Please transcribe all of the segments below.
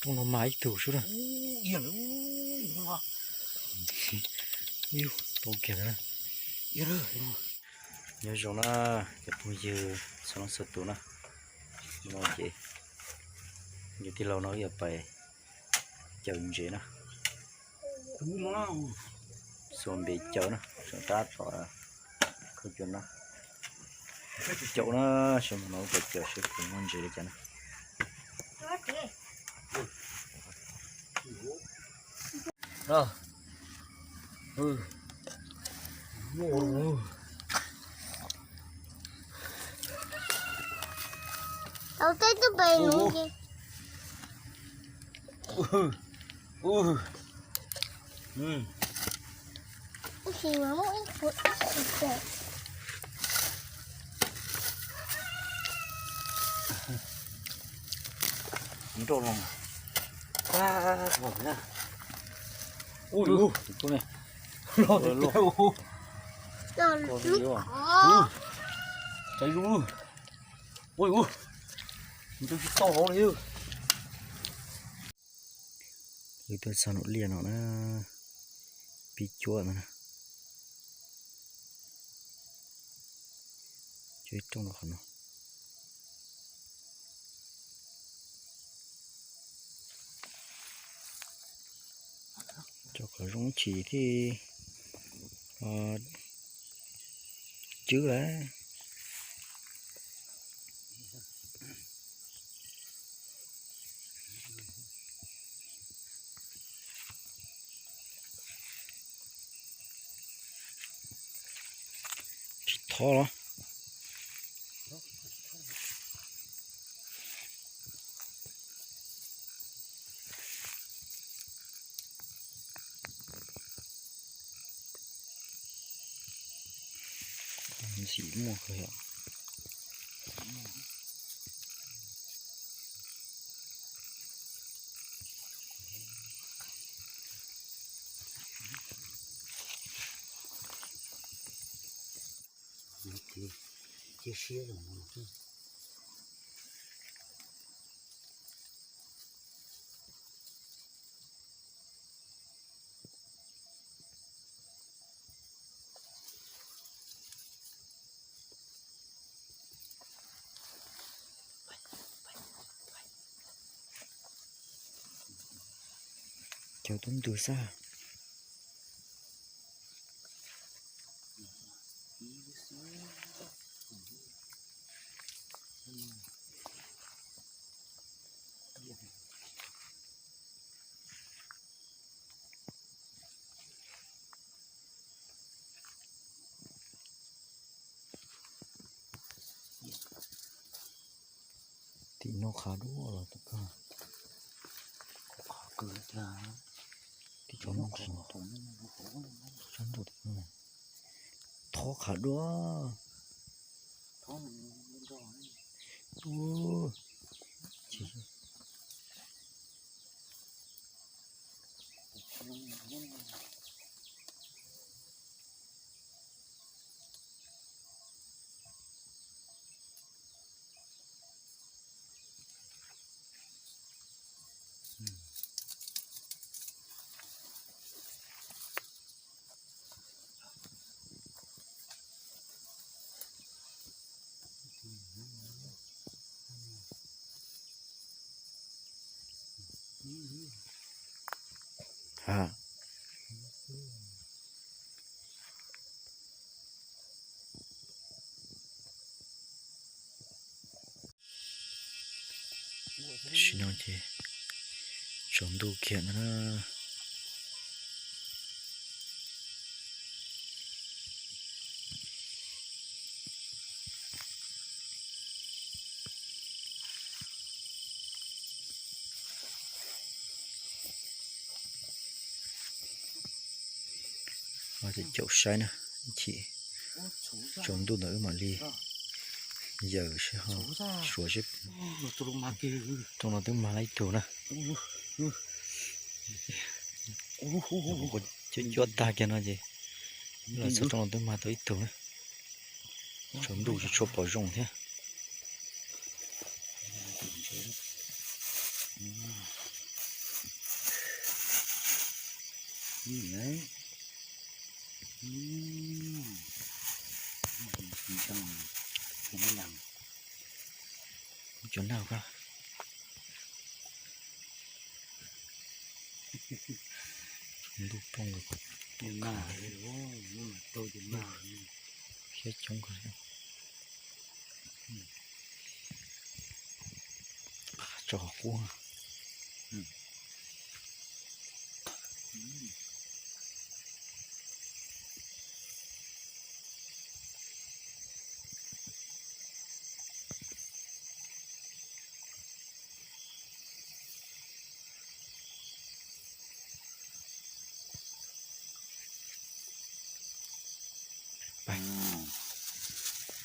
Ub, no mas ib tug xwb na. Ub, tau kiag na. Nyob zoo na, cov phooj ywg txhua leej txhua tus na. No ces yog tij laug no wb yuav pais caws ntses na. Xuas npe caws na, saum tab tom khaub cua na. Caum na, sawv ntxov no pais caws seb puas muaj ntses li cas na. Tau tej tug pem nus ces. Ib sim mas muaj ib qho ib sim tawm. Nroj los. Ua, ua, ua. Los lub qhov. Tsaiv lub. Ua, ua. Nws tsis tau hauv li. Wb tuaj txog nram liaj no na, pib cuab no na. Cuab ib rooj rau qhov no. Cov qhov zoo ib chim thiaj cwb lawm. Tsis thov los. Ntxim muaj kawg yom. Cia siab los. Cov tub ntws xwb. Tim no qhav duab los tom kag. Tim no qhav, sab nraum tim no. Thob qhav duab. Tam sim no ces tsaus ntuj kiag ntag na. Caum saib na, ib chim tsaus ntuj ntawd wb mam li yaws seb ho suav seb. Rooj no twb mag lawm ib tug na. Cuab cuab tag kiag no ces los txog rooj no twb mag tau ib tug na. Tsaus ntuj tsis tshua pom zoo thiab. Cov nag ko. Ntuj poob, khiab coob kawg. Tso qub.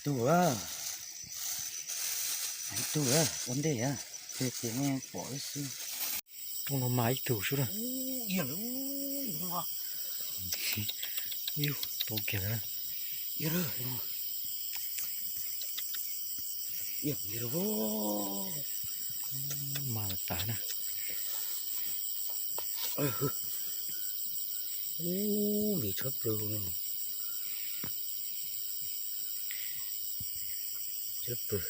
Tug, ib tug ua ntej, ces nej pom xwb. Rooj no mas ib tug sub na. Tau kiag na. Mas tas na. Ub, nqis tshaj plaws no. Tshaj plaws.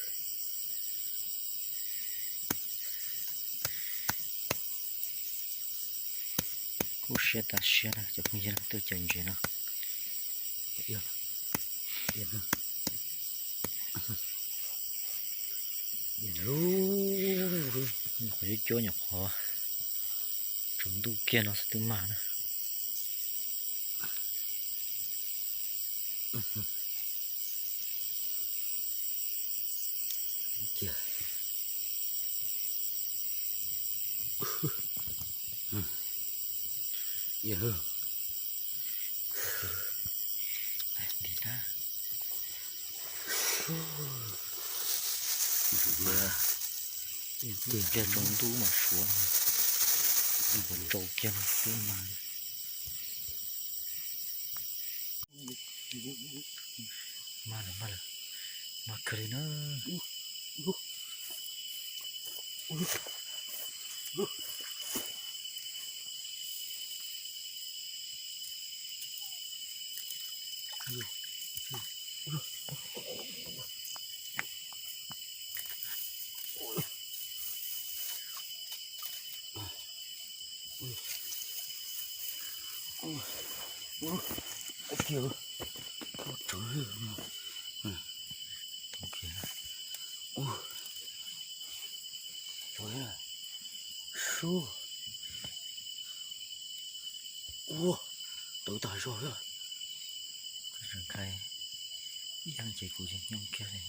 Kub siab tas siab na cov phooj ywg, tuaj caw ntses no. Nyuam qhuav cuab cuab, nyuam qhuav tsaus ntuj kiag no xwb twb mag na. Tig kiag tsaus ntuj mas suav, tsaus kiag no xwb mas. Mag lawm, mag lawm, mag kawg li na. Ub, ua, tawv tas zog thiab. Ib yam ces kuv yeej nyooj kiag li.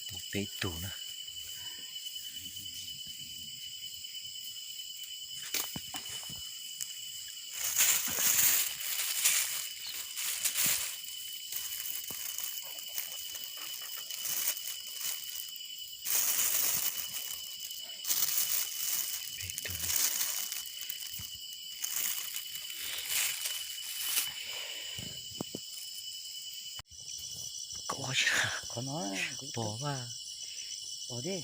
Tau peb tug na. Qhov no pom mas, pom thiab.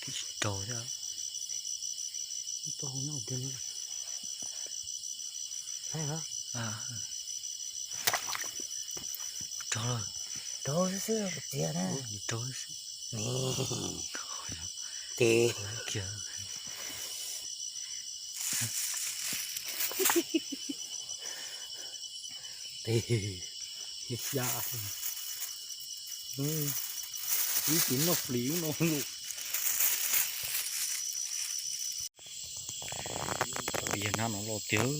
Twb tsis raug thiab. Raug lawm. Raug xwb xwb, raug xwb. Tes kiag. Tes xya, ib tis noj plis no. Yog nab no loj tiag,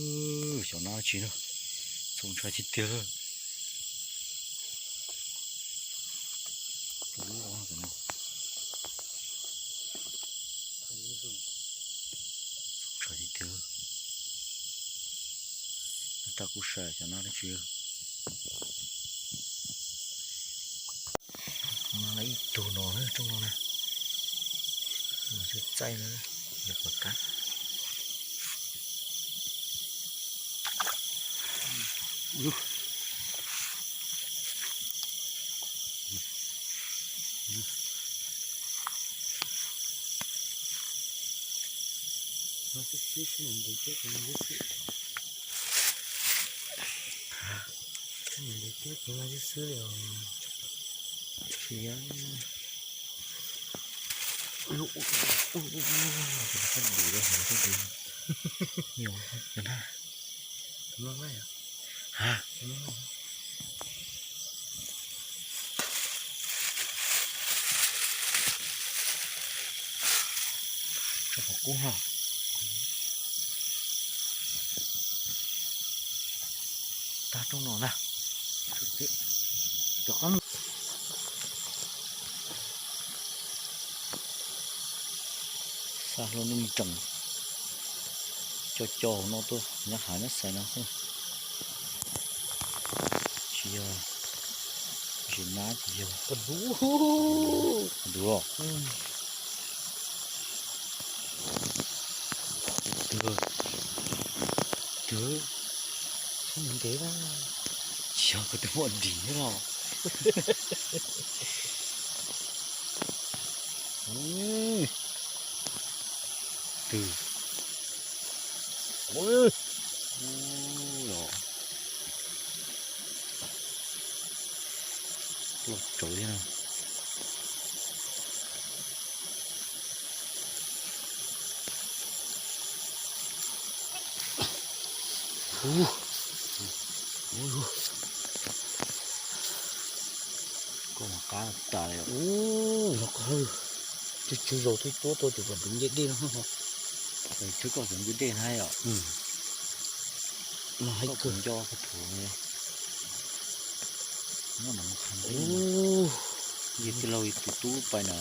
xyov nab tsi na, txaus ntshai tiag tiag. Txaus ntshai tiag tiag. Nab raj kuj sai xyov nab dab tsi. Nab ib tug no na, rooj no na. Txaij no, yog qhov kab. Xwb li os. Tso qhov kub no. Tag rooj no na. Rov qab xa hlo nej mus tseem co co hauv no tuaj, nyob hav nyob xais no xwb. Tsis yog, tsis nab tsis yog. Duv os. Twg, twg, tsis yog koj tus muaj dim los. Twg, ub, los loj tsawv thiab no. Koj mas qab tas li. Ub, no qhov, twb tsw zaus twb tuab tau cov pom nce dej no. Twb koj cov nce dej na yom. Mas hais koj nco koj thuv. Nyob no mus qhov ntej. Yog tij laug tus tub pais na,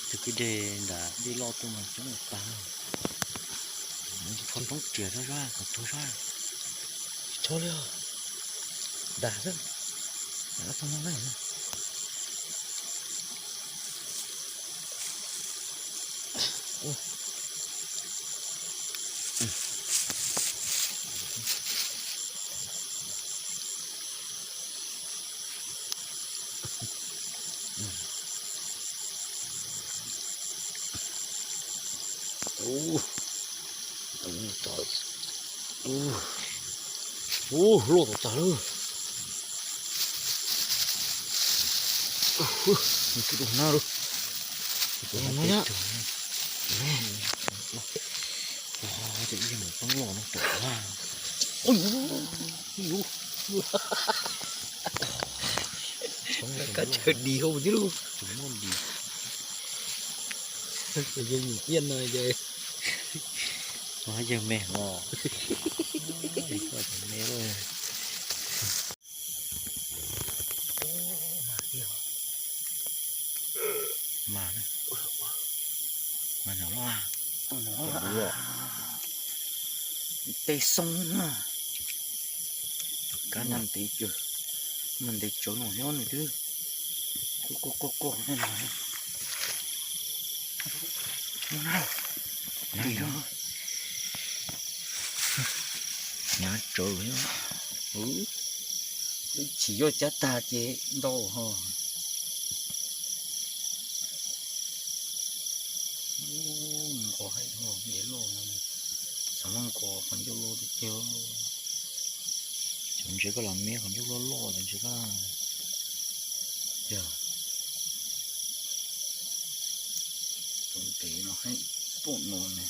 tus kwj deg nram dej loj tuaj mas coob tag. Qhov roob riam zab zab, qhov tuag zab. Tsis tshua li os. Das xwb. Das tau no na. Ub, ub, loj tag tag lawm. Tus na lub. Tus no yog. Ua, ces ib yam poob los no pom na. Ui, ui, ui. Kab chaw dis hauv tib lub. Tus muaj dis. Yog yim tiaj no ces. Yawg me los. Yawg me lawm. Mas, mas nov loj. Tej xoob na. Kab nag ntev, nag ntev tsawv no nyob nws twb quaj quaj quaj quaj. Nyav tsawv, wb tsis yuav cab tag ces ntau ho. Nqos haib nqos ntev loj, xav muab nqos qhov ncauj loj tiag tiag. Cov ntses koj los me qhov ncauj loj loj cov ntses koj. Yog. Tus ntev no haib pom no ne.